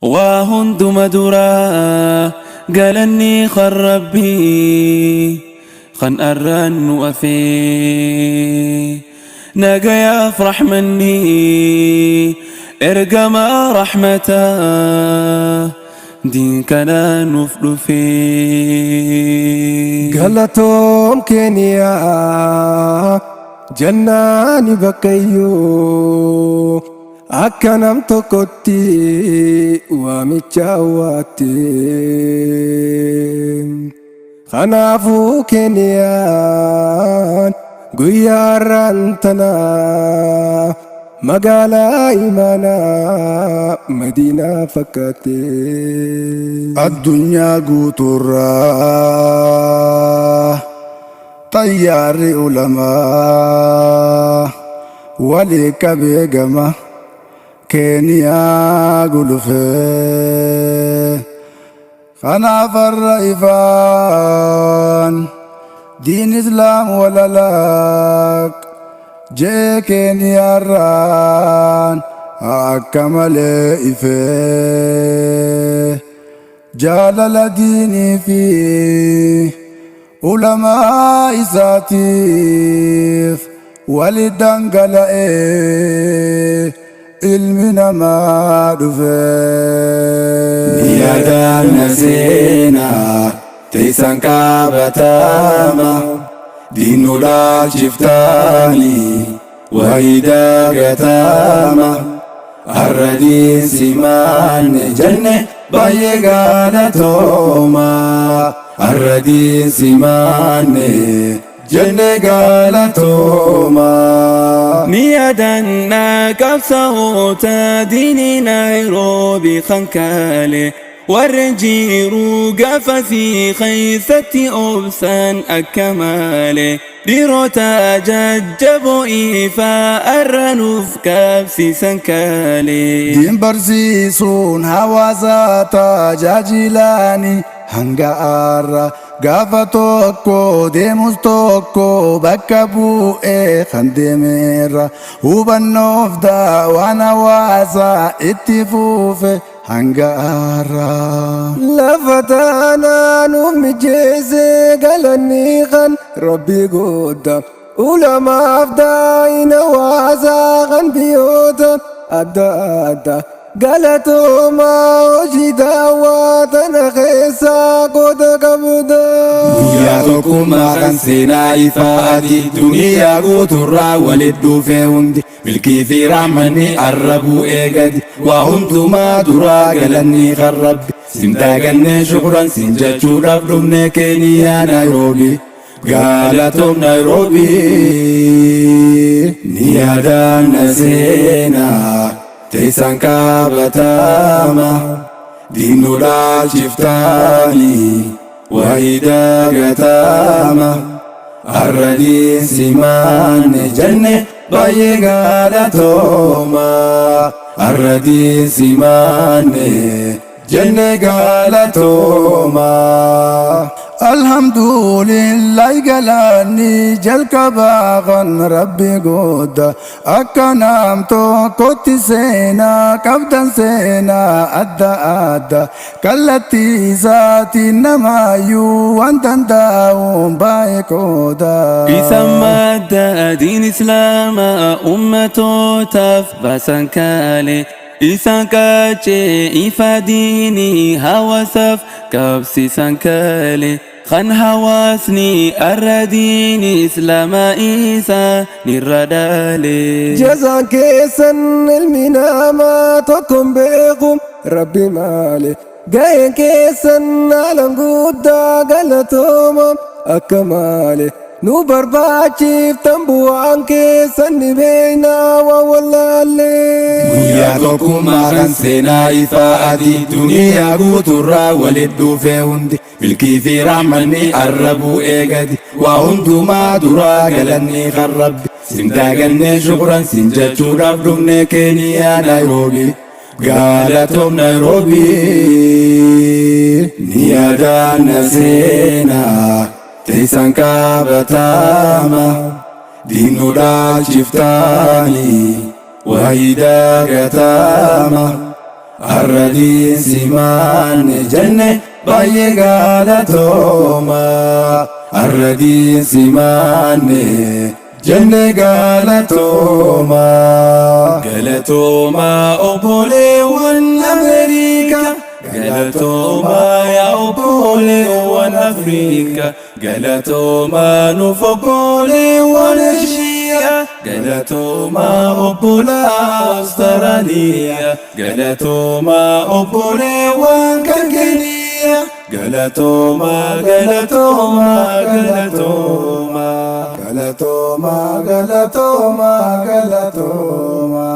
Waa hunduma duraa galanni kan Rabbii kan arraan nu afee. Nagayaaf rahmanni ergamaa rahmataa diin kanaa nuuf dhufee. Galatoom Keeniyaa jannaani bakkayyuu akka nam tokkotti waamicha awwaatte. Kanaafuu Keeniyaan guyyaa har'aan tanaa magaalaa imaanaa Madiinaa fakkaatte. Addunyaa guutuurraa xayyaarri ulamaa walii qabee gama Keeniyaa gulufee. Kanaaf har'a ifaan diin islaam walalaq jee Keeniyaarraan akka malee ifee. Jaalala diinii fi ulamaa isaatiif wali dhangala'ee ilmi namaa dhufee. Ni yaadanna seenaa teessan qabatama diinuu dhaalchiftaanii wayii dagatama. Har'a diin simaanne jenne baay'ee galatooma. Har'a diin simaanne jenne galatooma. Ni yaadanna qabsaa'ota diinii Naayiroobii kan kaale. Warreen jiruu gaafasii keessatti obsan akka malee. Dhiirota jajjaboo ifaa arra nuuf qabsiisan kaale. Diin barsiisuun hawaasa tajaajilaani hanga har'a gaafa tokko deemus tokko bakka bu'ee kan deemeerra hubannoof daawaan hawaasa itti fuufe hanga har'a. Lafa taanaa nuuf mijeesse galanni kan Rabbi guddaa. Ulamaaf daa'ina hawaasaa kan biyyoota adda addaa. Galatoomaa hojii daawwaa tana keessaa qooda qabda. Guyyaa tokkummaa kan seenaa ifaa adii duniyaa guuturraa walit dhufee hundi milkii fi rahmanni arra bu'ee gadi. Waa hundumaa duraa galanni kan Rabbi sin daagannee shukran sin jechuudhaaf dhufne Keeniyaa Naayiroobii. Galatoom Naayiroobii. Ni yaadanna seenaa teessan qabatama diinuu dhaalchiftaanii wayii dagatama. Har'a diin simaanne jenne baay'ee galatooma. Har'a diin simaanne jenne galatooma. Alhamdulillah galanni jalqabaa kan Rabbi guddaa akka nam tokkotti seenaa qabdan seenaa adda adda kallattii isaatiin namaayyuu waan danda'uun baay'ee qooda. Isa madda diin islaamaa ummatootaaf baasan kaale. Isaan qaccee ifa diinii hawaasaaf qabsiisan kaale. Kan hawaasni arra diinii islaamaa isaa nirra dhaale. Jazaan keessan ilmi namaa tokkoon beeku Rabbi maale. Ga'een keessan haalaan guddaa galatooma akka maale. Nu barbaachiftan bu'aan keessan ni beeknaa waan wallaallee. Guyyaa tokkummaa kan seenaa ifaa adii duniyaa guuturraa walit dhufee hundi milkii fi rahmanni arra bu'ee gadi. Waa hundumaa duraa galanni kan Rabbi sin daagannee shukran sin jechuudhaaf dhufne Keeniyaa Naayiroobii. Galatoom Naayiroobii. Ni yaadanna seenaa teessan qabatama diinuu dhaalchiftaanii wayii dagatama. Har'a diinsimaanne jenne baay'ee galatooma. Har'a diinsimaanne jenne galatooma. Galatooma obboleewwan Ameerikaa. Galatooma yaa obboleewwan Afrikaa. Galatooma nuuf obboleewwan Eeshiyaa. Galatooma obbolaa Awustiraaliyaa. Galatooma obboleewwan kan Keeniyaa. Galatooma, galatooma, galatooma. Galatooma, galatooma, galatooma.